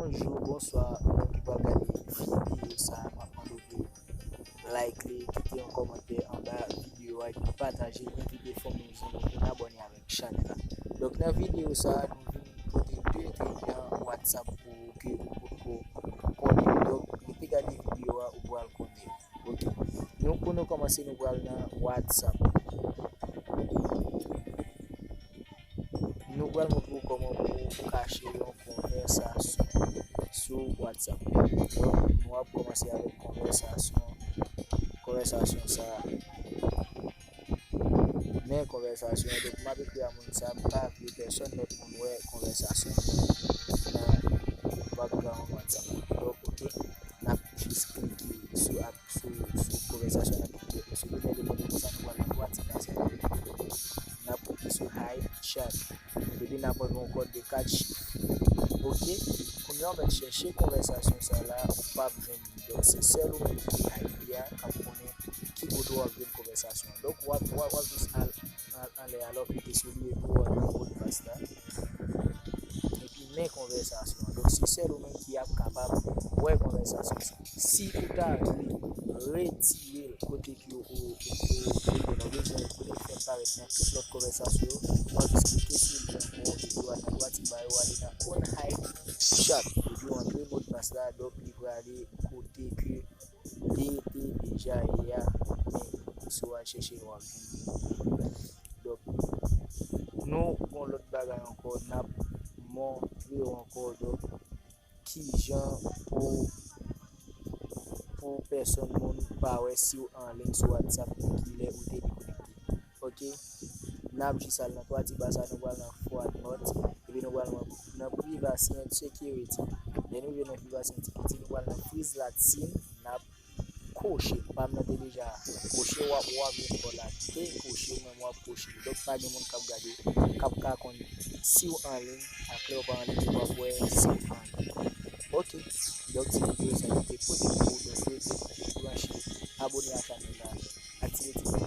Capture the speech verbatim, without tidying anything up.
Bonjou, bonswa, ou menm ki pral gade videyo sa a, m ap mande w pou like li, kite yon kòmantè anba videyo a, epi pataje, envite fanmi w, zanmi w pou n abòne avèk chanèl la. Donk, nan videyo sa a, nou vin pote de tretman WhatsApp pou ou ke ou potko konnen. Donk, rete gade videyo a, ou pral konnen. Ok. Nou, pou nou kòmanse, nou pral nan WhatsApp. Nou pral montre w kòman pou w kache yon konvèsasyon sou WhatsApp. Donk, nou ap kòmanse avèk konvèsasyon, konvèsasyon sa a. Men konvèsasyon an, donk, m ap ekri a moun sa, m pa vle pèsòn lòt moun wè konvèsasyon nan background WhatsApp. Donk, ok, n ap jis klike sou ap-, sou, sou konvèsasyon, n ap klike sou li, men li montre konsa nou pral nan twa ti kase. N ap klike sou hide chat. Epi n ap rantre yon kòd de kat chif. Ok, kounye a w mèt chèche konvèsasyon sa la, ou p ap jwenn li. Donk, se sèl ou menm ki hide li a k ap konnen ki kote w ap jwenn konvèsasyon an. Donk, w ap, w ap, w ap jis al, al anlè a, lè w klike sou li, epi w rantre modpas la. Epi men konvèsasyon an. Donk, se sèl ou menm ki ap kapab wè konvèsasyon sa. Si ou ta vle retire l kote ke ou, ou, ou, ou bezwen, ou bezwen fè l parèt nan tout lòt konvèsasyon yo, w ap jis klike sou li ankò, epi w al nan twa ti ba yo, w ale nan unhide chat, epi w antre modpas la, donk li prale kote ke li te deja ye a, men si w al chèche l, w ap jwenn li. Donk, nou gon lòt bagay ankò, n ap montre w ankò, donk, kijan pou, pou pèsòn moun pa wè si w anliy sou WhatsApp, ni kilè ou te dekonekte. Ok? N ap jis al nan twa ti ba sa, nou pral nan forward note, epi nou pral nan, nan privacy and security. Lè nou rive nan privacy and security, nou pral nan freeze latsin, n ap koche. Pa m nan te deja koche, w ap, w ap vin bò la, dekoche, ou menm w ap koche. Donk, pa gen moun k ap gade, k ap ka konn si w anliy, ak lè w pa anliy, ou p ap wè si w anliy. Ok. Donk, se videyo sa ki te pote pou ou. Donk, rete branche, abòne a chanèl la, aktive ti